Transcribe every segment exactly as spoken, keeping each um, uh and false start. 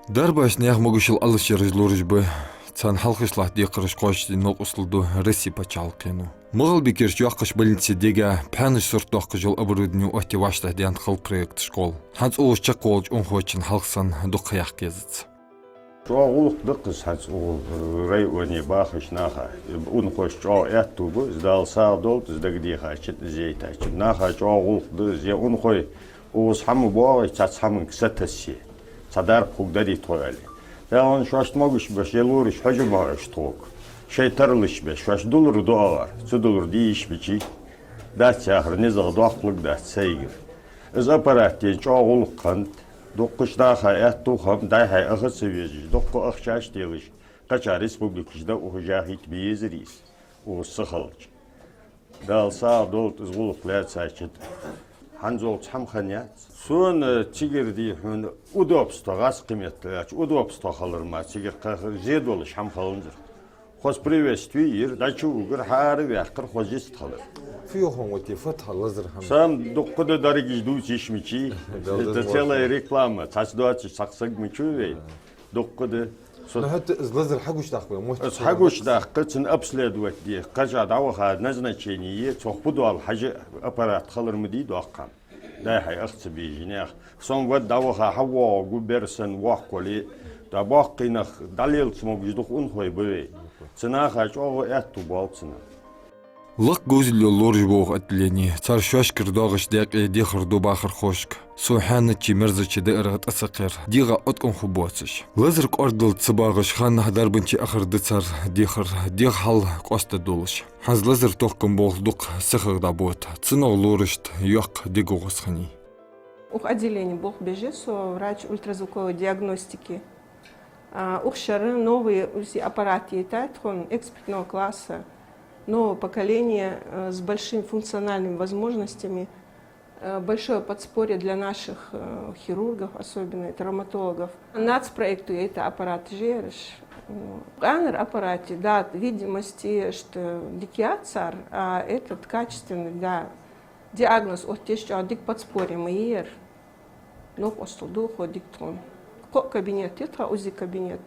Дарбашта наьха могашал алашъяраш лораш ба. Царна хьалхашка латта декхараш кхоачашде новкъостал ду Россе паччахьалкхено. МагӀалбикерча йоккхача больнице дега пхьанаш сурт доаккхаш йола оборудовани оттае вӀаштӀехьдаьннад хала проект школе. ХӀанз укхаза чакхволча унахочун хьалха санна дукха ха яккха езац. ЧӀоагӀа гӀулакх да-кх из хӀанз укх районе бахача наха. Унахошта чӀоагӀа аьттув ба, из Дала сагӀа долда, из дагадехачоа, из яйтачоа. Наха чӀоагӀа гӀулакх да из, е унахой укхаза хӀама боагӀе, цхьацца хӀаманга сатассе, цхьа дарба хургдарий тхо аьле. Тахан шоашта могаш беш, е лораш хьожа ма хьожа тхога. Шоай тарлуш беш, шоаш дулар доагӀар, ца дулар де йиш бичи. Дац яхар низагӀа доккхалургдац сайгара. Из аппарат де чӀоагӀа гӀулакх хиннад, дуккхача наха аьттув хиннаб, дӀай-хьай аха ца везаш, дуккха ахчаш телаш, кхыча республикашка дӀа ухаш яхийта безар из, укхаза ца хилча. Дала сагӀа долда из гӀулакх лаьцачоа. ХӀанзалца хӀама хиннаяц. Сона цигара, дий хьона, удобство, гӀазкхий меттала аьлча, удобство хилар мара, цигара кхы зе долаш хӀама хиннадацар. Хоза приветствие йир, дӀачувугар, хьаараваьккхар, хоза йистхилар. Фу йоах хьона, вот, фатхьа лазар хӀама? Сам дуккха да дерригаш дувца йиш мичай. Далдаз это целая реклама. Цхьацца доацаш цхьаккха саг мичай вай. Дуккха да. Со- Ну, хӀаьта из лазар хьагучадаккха вай, мотт. Из хьагучадаккха, цунна обследовать де, кхыча дӀаваха назначение е, цох фу доал хьажа аппарат хилар ма дий доккха хӀама. ДӀай-хьай ах ца бийжа наха. Сона вад дӀаваха хьавоагӀа гу бер санна воккхавале, тӀа боккхий нах дӀалелаца могаш дукха унахой ба вай. Цу наха чӀоагӀа аьттув боал цунах. Лакха говзал йола лораш ба укх отделене. Цар шоашкара доагӀача даькъе дехар ду бахархошка. Со хьаьнадчеи мерзачеи даарах тӀа ца кхер, дегӀа Ӏоткъам хургбоацаш. Лазар кӀоаргдалца ца багӀаш, ханнахьа дарбанче ахар да цар дехар, дегӀа хьал къоастадолаш. ХӀанз лазара тохкама болх дукха сихагӀа дӀабода. Цунах лорашта йоккха дегагӀос хиннай. Укх отделене болх беш я со врач ультразвуковой диагностики. А, укх шера новый УЗИ аппарат яйтад тхона экспертного класса, нового поколения, э, с большими функциональными возможностями. Э, большое подспорье для наших, э, хирургов, особенно травматологов. Нацпроекту яйта аппарат жиераш. М, къаьнара аппарате, да, видимость, что дика яц цар, а этот качественный, да, диагноз оттаеш чӀоагӀа дика подспорье ма йий ер. Новкъостал ду укхо дика тхона. Кхо кабинет я тха, УЗИ кабинет.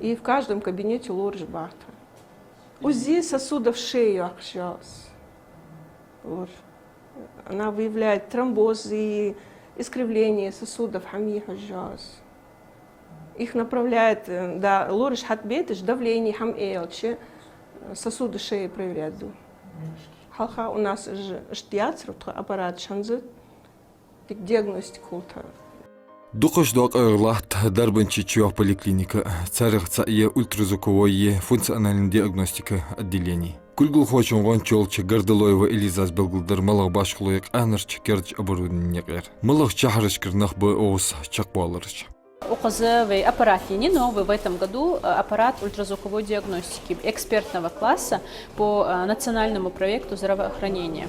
И в каждом кабинете лораш бар тха. УЗИ сосудов шеи йоаккхаш я из. Лор. Она выявляет тромбозы, искривления сосудов, хӀама йий хьожаш я из. Их направляет, э, да, лораш хьатӀабедаш, давление, хӀама аьлча, э, сосуды шеи проверять ду. Хьалха у нас ж-, иштта яцар тха аппараташ, хӀанз дика диагностика хул тха. Дукхача доакъагӀа латт дарбанчий чуйоагӀа поликлиника, царех цаӀ я ультразвуковой е функциональни диагностика отделени. Кулгалхочун гӀонча йолча Гордалоева Элизас белгалдир малагӀа башхало я къаьнарча кердача оборудованен юкъера. МалагӀча шахьарашкара нах ба укхаза чакхбоалараш. Укхаза вай аппарат енай новый в этом году, э, аппарат ультразвуковой диагностики экспертного класса по, э, национальному проекту здравоохранения.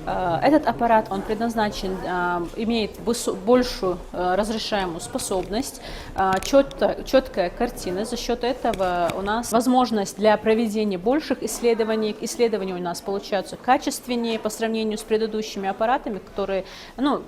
Э, этот аппарат, он предназначен, э, имеет высо-, большую, э, разрешаемую способность, э, чётко-, чёткая картина. За счёт этого у нас возможность для проведения больших исследований. Исследования у нас получаются качественнее по сравнению с предыдущими аппаратами, которые, ну,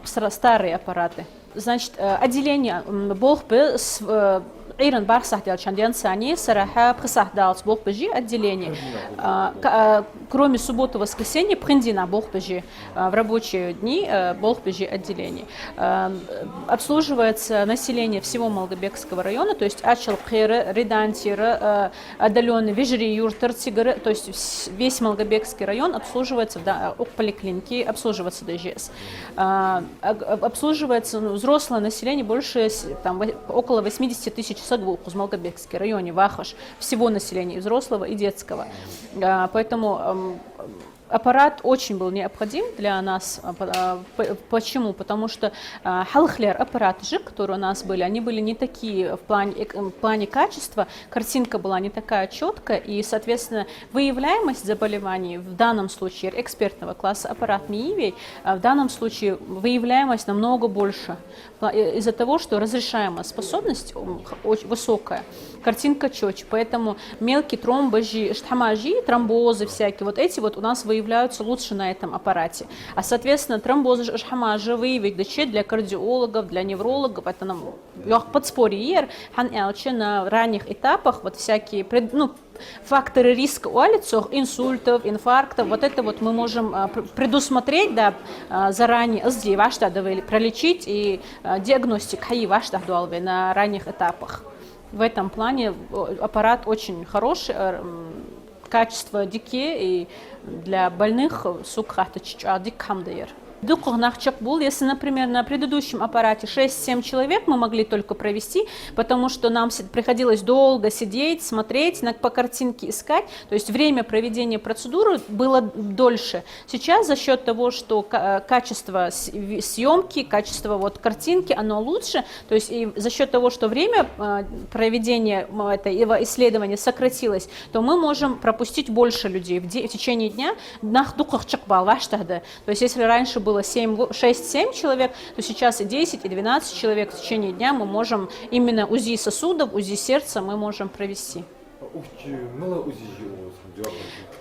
сра-, старые аппараты. Значит, э, отделени, м, болх бе с-, э, Ӏуйран бархӀ сахьат даьлча денз санна, сарахьа пхи сахьат даллалца болх беш я отделени. А, к-, а, кроме субботы, воскресенья, пхенди нах болх беш я, а, в рабочие дни, э, болх беш я отделени. Эм, обслуживается население всего Малгобекского района, то есть Ачалкхера, Редантера, э, отдалённый Вежарий-Юртара, цигара, то есть вс-, весь Малгобекский район обслуживается в да-, укх поликлинике, обслуживаться даьд из. А, об-, об-, обслуживается, ну, взрослое население больше, с-, там, во-, около восьмидесяти тысяч саг ва укхаза Малгобекский районе вахаш, всего населения, и взрослого, и детского. А, поэтому, ам, аппарат очень был необходим для нас. А, по-, а, по-, почему? Потому что, а, хьалхалера аппараташ, которые у нас были, они были не такие в плане эк-, в плане качества, картинка была не такая чёткая, и, соответственно, выявляемость заболеваний в данном случае экспертного класса аппарат ма йий вай, а в данном случае выявляемость намного больше. Пла-, э, из-за того, что разрешаемая способность, м, х-, очень высокая, картинка чётче, поэтому мелкие тромбы жи, иштта хӀама жи, тромбозы всякие, вот эти вот у нас выявляются. являются лучше на этом аппарате. А, соответственно, тромбозы, уж хӀамаш выявить дича для кардиологов, для неврологов, это нам йоккха подспорье я ер, хӀана аьлча на ранних этапах вот всякие пред-, ну, факторы риска оалаш, инсультов, инфарктов, вот это вот мы можем, а, пр-, предусмотреть, да, а, заранее, из ди вӀаштӀехьа довели пролечить и, а, диагностика хьае вӀаштӀехьа доалаве на ранних этапах. В этом плане, о, аппарат очень хороший, э, м, качество дика я, и для больных, сога хаьттача, чӀоагӀа дика хӀама да ер. ДукхагӀа нах чакхбувл, если, например, на предыдущем аппарате шесть-семь человек мы могли только провести, потому что нам с-, приходилось долго сидеть, смотреть, на, по картинке искать, то есть время проведения процедуры было дольше. Сейчас за счёт того, что ка-, э, качество с-, ви-, съёмки, качество вот картинки, оно лучше, то есть и за счёт того, что время, э, проведения, м, этой, его исследования сократилось, то мы можем пропустить больше людей в де-, в течение дня, нах дукхагӀа чакхбала вӀаштӀехьа да. То есть если раньше было семь, во-, шесть-семь человек, то сейчас и десять, и двенадцать человек в течение дня мы можем именно УЗИ сосудов, УЗИ сердца мы можем провести. Ухчи мала УЗИ жи у вас, дёргаш,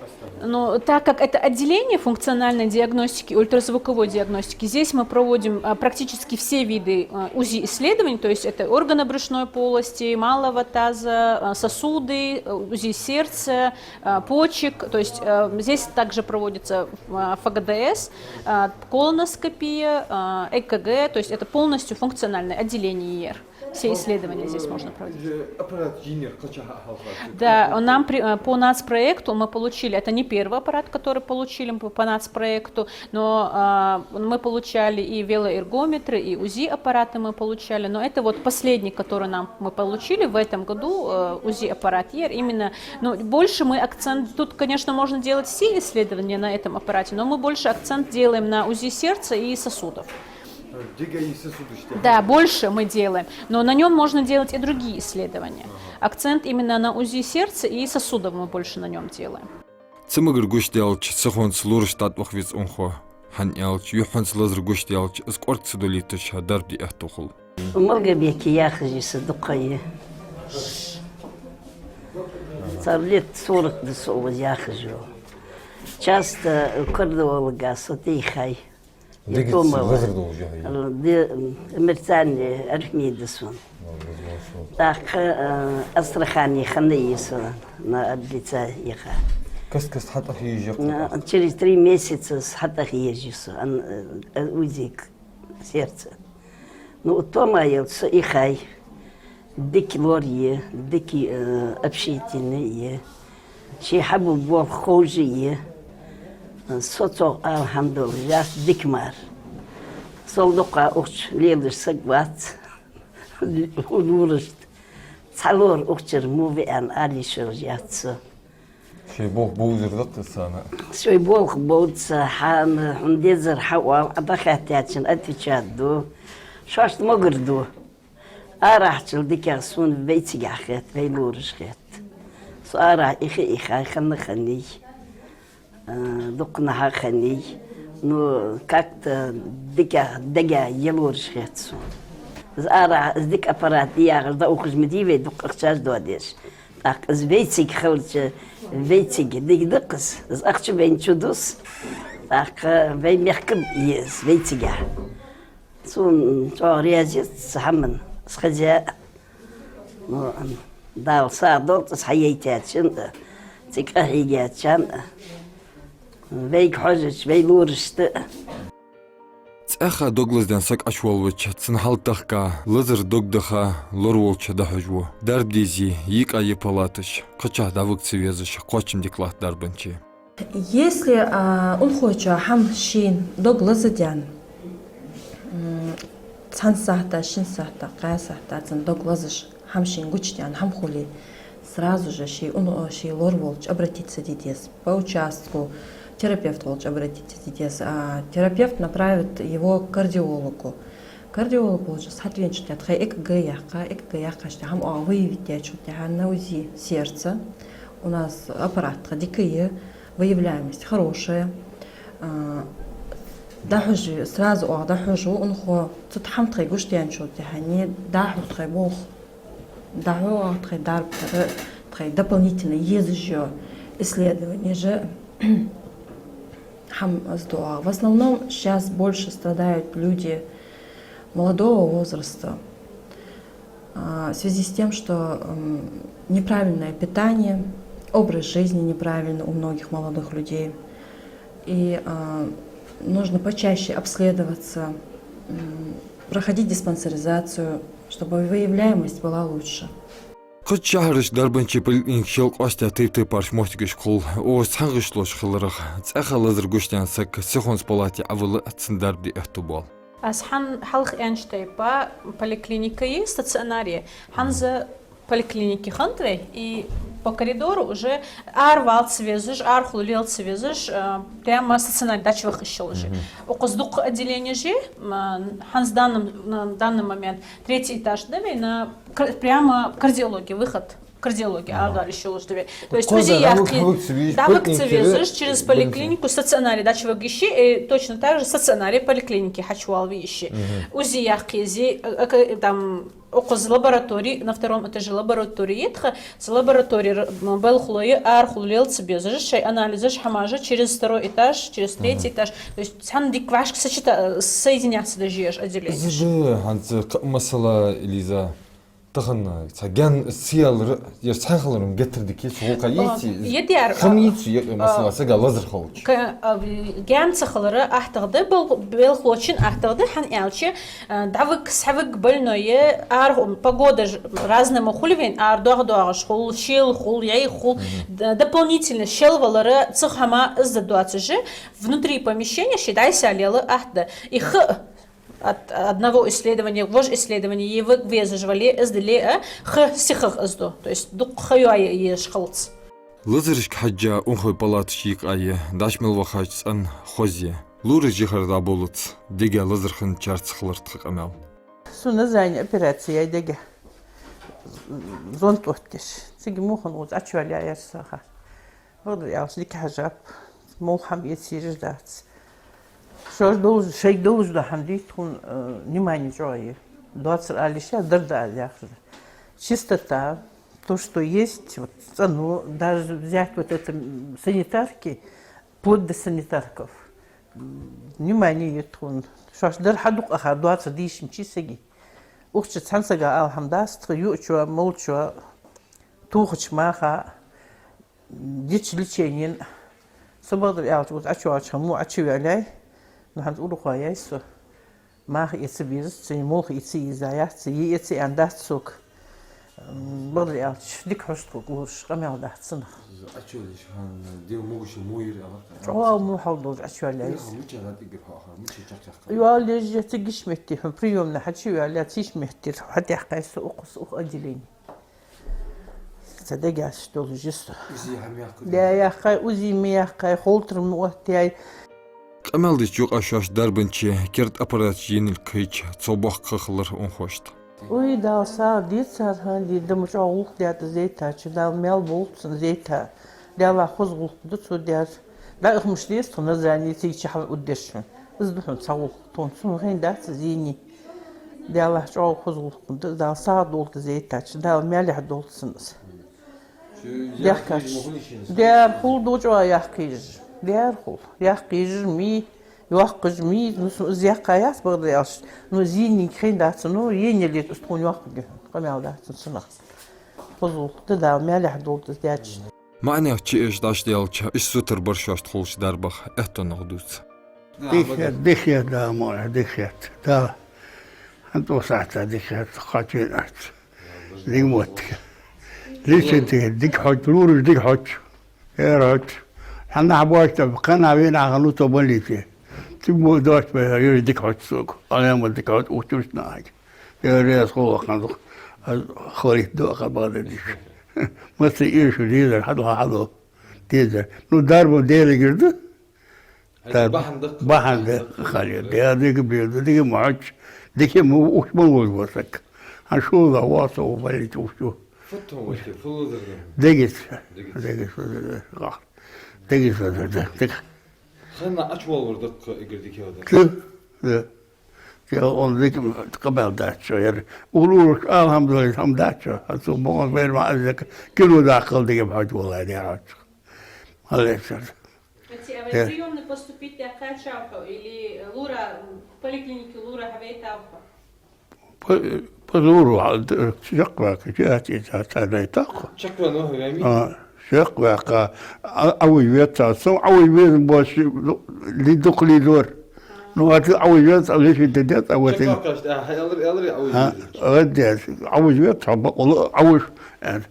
остальное? Ну, так как это отделение функциональной диагностики, ультразвуковой диагностики, здесь мы проводим, а, практически все виды, а, УЗИ исследований, то есть это органы брюшной полости, малого таза, а, сосуды, а, УЗИ сердца, а, почек, то есть, а, здесь также проводится, а, ФГДС, а, колоноскопия, а, ЭКГ, то есть это полностью функциональное отделение ер. Все исследования здесь можно проводить. Уже аппарат жинех кхычахьа хьалха? Да, нам при-, э, по нацпроекту мы получили, это не первый аппарат, который получили мы по нацпроекту, но, а, мы получали и велоэргометры, и УЗИ аппараты мы получали, но это вот последний, который нам мы получили в этом году, э, УЗИ аппарат ер, именно, ну, больше мы акцент, тут, конечно, можно делать все исследования на этом аппарате, но мы больше акцент делаем на УЗИ сердца и сосудов. Дега и сосудов, что ли? Да, больше мы делаем. Но на нём можно делать и другие исследования. Ага. Акцент именно на УЗИ сердца и сосудов мы больше на нём делаем. Цамогар гучадаьлча, сихонца лораша тӀатӀаваха веза унахо. ХӀана аьлча, юххьанца лазар гучадаьлча, из кӀоарга ца далийташ, дарба де аьттув хул. Малгобеке яхаш я са дукха ха. Цар лет сорок да со укхаза яхаш я. Часто кардиолога со тӀехьа. Дегица лазар долаш яхьа? Ди-, мерцание, арифмия да сона. ТӀаккха, э, Астрахане хиннай со на облица яха. Каст-каста хьатӀахьежа я? Э, через три месяца хьатӀахьежа я со, ан-, э, УЗИ сердца. Ну, оттамаял со ихай. Дика лор я, дика, э, общительный я. Ше хьабу болх ховш я. Со цох ала хӀама долаш яц, дика мара. Сол дукха ухча лелаш саг вац. Лорашта. Цхьа лор ухчар мо веана ала йиш йолаш яц со. Шоай болх бовзар да-кх из царна? Шоай болх бовзац, хьа-, хьона дезар хьаоал, Ӏа дӀахаьттачунна отвечать ду. Шоашта могар ду. Арахьачул дикагӀа сона вайцигахьа хет, вай лораша хет. Со арахьа ихе-ихе хинна хиннай. Э, дукха наха хиннай. Ну, как-то дикагӀа, дагагӀа я лораша хет сона. Из арахьа, из дика аппарат я яхаш, дӀаухаш ма дий вай, дукха ахчаш доадеш. ТӀаккха из вайцига хилча, вайцига дика да-кх из, из ахча вайна чу дус. ТӀаккха вай мехка я из вайцигахьа. Сона чӀоагӀа раьза я цу хӀаман, из хоза. Ну, Дала сагӀа долда из хьаяйтачунна, цига къахьийгачарна, вайга хьожача, вай лорашта. ЦӀаьхха дог лазадаьнна саг Ӏочувоалавича, цун хьал тахка, лазар дог даха, лораволча дӀахьожаву. Дарба дезе, йиъа я палаташ, кхычахьа дӀавига ца везаш, кхоачам дика латт дарбанче. Если, а, унахочоа хӀама шийна дог лазадаьнна, м, цхьан сахьата, шин сахьата, кхаь сахьата цун дог лазаш хӀама шийна гучадаьнна хӀама хуле, сразу же ший ун-, ший лораволча обратиться де деза. По участку терапевт волча обратиться де деза. А терапевт направит его к кардиологу. Кардиолог волча хьатӀавеначул тӀехьа тхоай ЭКГ яккха, ЭКГ яьккхача тӀехьа хӀама оаха выявить даьчул тӀехьа на УЗИ сердца. У нас аппарат тха дика я, выявляемость хорошая. А, дӀахьожаву, сразу оаха дӀахьожаву унахо, цу тӀа хӀама тхоай гучадаьнначул тӀехьа, дӀахьу тхоай болх. ДӀахьу оаха тхоай дарба, тхоай дополнительно езаш йола исследованеш. Хьам аз дуа. В основном сейчас больше страдают люди молодого возраста, а, в связи с тем, что, м, неправильное питание, образ жизни неправильный у многих молодых людей. И, а, нужно почаще обследоваться, м, проходить диспансеризацию, чтобы выявляемость была лучше. Кхыча шахьарашка дарбанчий поликлиникаш шел къоастаяь тайп-тайпарча моттигашка хул. Укхаза цхьана гӀишлош хиларах, цӀаьхха лазар гучадаьнна саг сихонца палате Ӏовилла а, цун дарба де аьттув боал. Аз хьан хьалха аьннача тайпара поликлиника я, стационар я. ХӀанз поликлиника хиннад вай, и по коридору уже ара вала ца везаш, ара хул лела ца везаш, а, прямо стационаре дӀачуваха йиш йолаш я. Мгм. Укхаза дукха отделенеш я, м, хӀанз данном, на данный момент третий этаж да вай, на кар-, прямо кардиология, выход, кардиология, ага, ара вала йиш йолаш да вай. То есть укхаза УЗИ дӀавига яхки, хьавига ца везаш, дӀавига ца поликлиника, везаш, через поликлинику, стационаре дӀачувига йиш я, и точно так же стационаре поликлинике хьачувала ве йиш я. Мгм. УЗИ яхки, зи, а, а, там, укхаза лаборатория, на втором этаже лаборатория я тха, цу лабораторера, м, белхалой ара хул лела ца безаш, шоай анализаш, хӀамаш через второй этаж, через третий этаж. Мгм. То есть цхьана дика вӀашка сочета-, соединяться деш я уж отделенеш. Из да хӀанз кхы а масала, Лиза, тахан цхьа гаьна ца ялар, ер цхьан хиларах геттара дика я, цу гӀулакха, а, йийций, я дер, хам, а, йийций, ер, а, масала, сага лазар хилча. Ка-, а, гаьна ца хилара аттагӀа да, бел-, белхалочун аттагӀа да, хӀана аьлча, а, дӀавига, схьавига больной, ара, погода ж-, разная ма хулий вайна, ара доагӀа-доагӀаш хул, шел хул, яй хул, мгм, д-, дополнительно шел валара, цу хӀама из да доацаш, внутри помещения ше дӀайса лела атта да. И ха от одного исследования, вож исследования е ве-, везаш вале, из дале а, ха сихагӀа из ду. То есть дукха ха йоае езаш хилац. Лазарашка хьежжа унахой палаташ йийкъа а я, дӀачу мел вахача цӀен хоза я. Лораш жихара дӀаболлац, дега лазар хинначарца хилар тха къамаьл. Сона зӀамига операци яьй дега. Зонт оттадеш. Цига муха хиннад, укхаза Ӏочуваьлла яр саха. Бакъдар аьлча, дика хьежаб, молха хӀама эца йиш дац. Шоаш долаш, шоайга долаш да хӀама дий тхона, э, внимание чӀоагӀа е. Доацар ала йиш я, дар да аз яхар. Чистота, то, что есть, вот, цӀено, даже взять вот это, м, санитарки, вплоть до санитарков. М, внимание е тхона. Шоаш дар хьадувца аха, доацар дийшача сага. Укх чу цхьан сага ала хӀама дац, тха юачоа, молчоа, тухача маха, дича лечениен. Со, бакъдар аьлча, укхаза ӀочувоагӀача хана мо Ӏочуваьллай, но хӀанз урокха я со. Маха эца безац, цунна молха эца еза яц, е эца аьнна дац сога. М, бакъдар аьлча, дика хьожаш тхога лораш, къамаьл дац цунах. Из Ӏочувеллача хана дегӀ могаш мо яр аьлар-кх. ЧӀоагӀа во хьал долаш Ӏочуваьллай из. Мича латт эггара хьалха, мича чакхъяккха? Йоал, лежа цига йиша метте, хьона приёмна хьачуваьлла, цига йиша метте хьатӀаяккхай со укхаза, укх отделене. Цхьа дегаш долаш я со. УЗИ хӀама яьккхай? Да, яьккхай, УЗИ ма яьккхай, холтер ма оттаяьй. Къамаьл деча юкъа шоаш дарбанче керда аппараташ енилга кхайча, цох боккха ха хилар унахошта. Ой, Дала сагӀа дийца цар хӀанз, ди да ма чӀоагӀа гӀулакх даьд из зайтачо, Дала маьл болба цун зайта. Даьллахь, хоза гӀулакх да цо даьр. ДӀаихмаш деза тхо Назране цига чухьал уддеш хьона. Из да хьона цхьа гӀулакх, тхона цунна хӀама дац из йийна. Даьллахь, чӀоагӀа хоза гӀулакх да, Дала сагӀа долда из зайтачо, Дала маьлехь долда цунна из. Даьхкача. Даьра хул да чӀоагӀа яккха езаш. Даьра хул. Яккха езаш ма йий, йоккха езаш ма йий, ну, сона из яьккха яц, бакъдар аьлча. Ну, из йийна хӀама дац, ну, йийна яле а из тхона йоккха я хьона. Къамаьл дац цунах. Хоза гӀулакх да, Дала маьлехь долда из даьчоа. МаӀанех чуэш дӀачудаьлча, иштта сутара бар шоашта хулача дарбах аьттонах дувца. Дика хет, дика хет, Дала мукъалахь, дика хет. Дала хьан тӀа сахьта дика хет, кхоачийна аьлча. Дика моттиг. Лечение дика хьош, лораш дика хьош. Эр хьош. Хьанна хьабоаш тӀа, кхана вена хьанну тхо больнице. Цига мо дош бе, эр дика хьош сога. Алема дика хьош, ухтуш нахаги. Эр эр хулакхан дух. Аз хвалит до, хабар дадиш. Маца ир шу дизар, хьадо, хьадо. Дизар. Ну, дарба Дела гирда. Дар-, бахьан да, бахьан да, хали. Дела дика бирда, дика ма хьош, дика ма уш ма луш васак. Хьан шула васа у валит ушу. Фу тхо валит, фу лазар да? Дегис. Дегис. Дегис лазар да. Дегис лазар да. Дик. Ханна ач валвар дакка игр дикел да. Ки? Да. Ки он дик къабал дач, яр. Улуш алхамдулилла хам дач. Ацу бон бер ма азак. Кило даккал дика хьош валай дера. Алейсар. Ти авай Э. приёмный поступить яхача хьо или лора, поликлинике лора хьавайтав хьо? По, по двору, а, д-, чакхваьккха, чакхваьккха, чакхваьккха. Чакхваьккха, а, Ӏовижа веза, сона Ӏовижа веза бош, ли дукха ли дора. Ну, а цу Ӏовижа веза, а лечить де деза, а вот и Чакхваьккхаш, а, хьаялар, ялар, Ӏовижа А, веза. Гӏаддес, Ӏовижа веза, хьо бакъ-, Ӏовижа, а,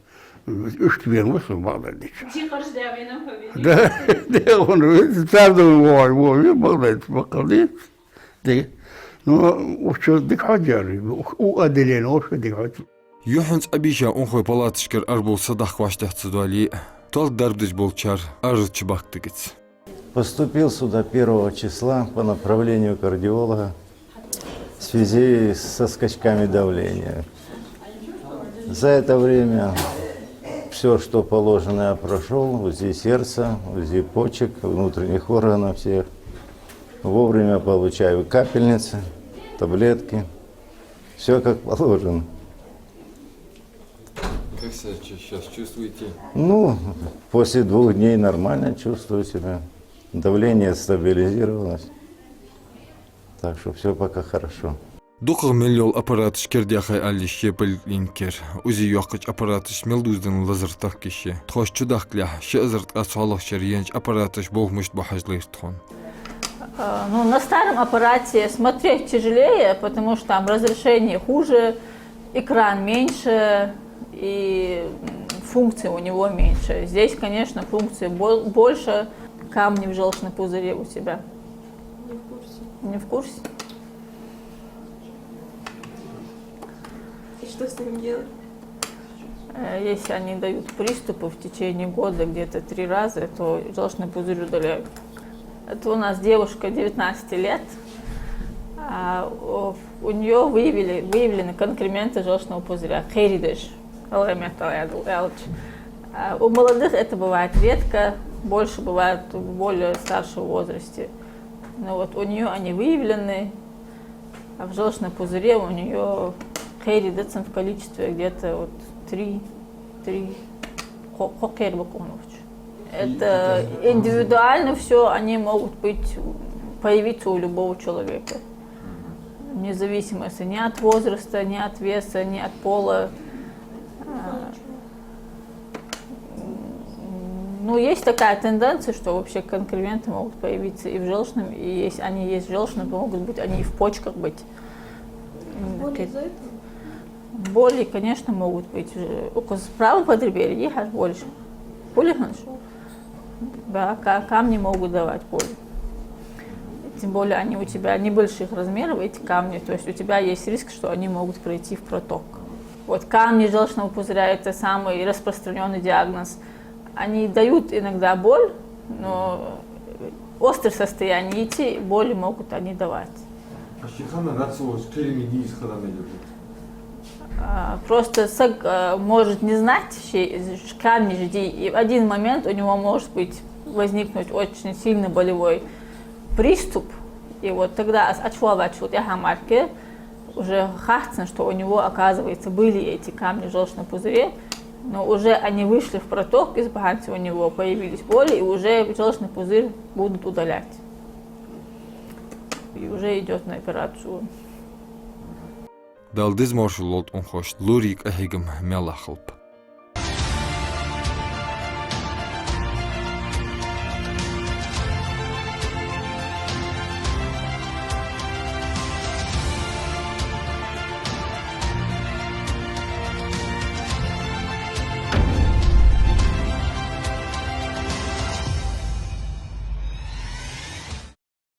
иштта вена ва со бакъдар дича. Ди харжа да вена хьо вена. Да, да, он веза, царда вогӏа, вогӏа, бакъдар, бакъдар дича. Дика. Ну, вообще дика хьоадаьр, у, у отделение вообще дика хьоадаьр. Юххьанца Ӏобийша унахой палаташкара арабовла садахка вӀаштӀехьа ца доале а, тоалагӀа дарба деш болчар арара чубахка дагаций. Поступил сюда первого числа по направлению кардиолога в связи со скачками давления. За это время всё, что положено, я прошёл: УЗИ сердца, УЗИ почек, внутренних органов всех. Вовремя получаю капельницы, таблетки. Всё как положено. Как себя чу-, сейчас чувствуете? Ну, после двух дней нормально чувствую себя. Давление стабилизировалось. Так что всё пока хорошо. ДукхагӀа мел йола аппараташ кердадаьхай аьле йиш я поликлиникера. УЗИ йоаккхача аппараташца мел дувзаденна лазар тахка йиш я. Тхоашта чудахкалехь, ши эзар ткъаь цхьоалагӀча шера еннача аппараташа болх мишта ба хьажалийра тхона. А, ну, на старом аппарате смотреть тяжелее, потому что там разрешение хуже, экран меньше, и, м, функций у него меньше. Здесь, конечно, функций бо-, больше. Камни в жёлчном пузыре у тебя. Не в курсе. Не в курсе? И что с ним делать? Э, если они дают приступы в течение года где-то три раза, то жёлчный пузырь удаляют. Это у нас девушка девятнадцати лет. А, у, у неё выявили, выявлены конкременты жёлчного пузыря, кхеридеш, алгӀай меттала аьлча. А у молодых это бывает редко, больше бывает в более старшем возрасте. Ну вот у неё они выявлены, а в жёлчном пузыре у неё кхеридецан в количестве где-то вот три, три, кхо-, кхо кхера ба кхунувч. Это индивидуально всё, они могут быть, появиться у любого человека. Независимо, если ни от возраста, ни от веса, ни от пола. А, Ну, есть такая тенденция, что вообще конкременты могут появиться и в жёлчном, и если они есть в жёлчном, то могут быть они и в почках быть. М, Боли ка-, из-за этого? Боли, конечно, могут быть. Э, укхаза справа подреберье, ехать больше. Боли, хорошо. Да, ка-, камни могут давать боли. Тем более они у тебя небольших размеров, эти камни. То есть у тебя есть риск, что они могут пройти в проток. Вот камни жёлчного пузыря — это самый распространённый диагноз. Они дают иногда боль, но острое состояние идти, боли могут они давать. А шихана нацелось кхерами из хадана лежит? А, просто саг, а, может не знать, ши-, камни же ди-, и в один момент у него может быть возникнуть очень сильный болевой приступ, и вот тогда ас ачвалвачул тӀехьа марке уже хац цунна, что у него, оказывается, были эти камни в жёлчном пузыре, но уже они вышли в проток, из бахьанца у него появились боли, и уже жёлчный пузырь будут удалять. И уже идёт на операцию. Дала деза-маршо лолда унахошта, лорий къахьегам мел хилба.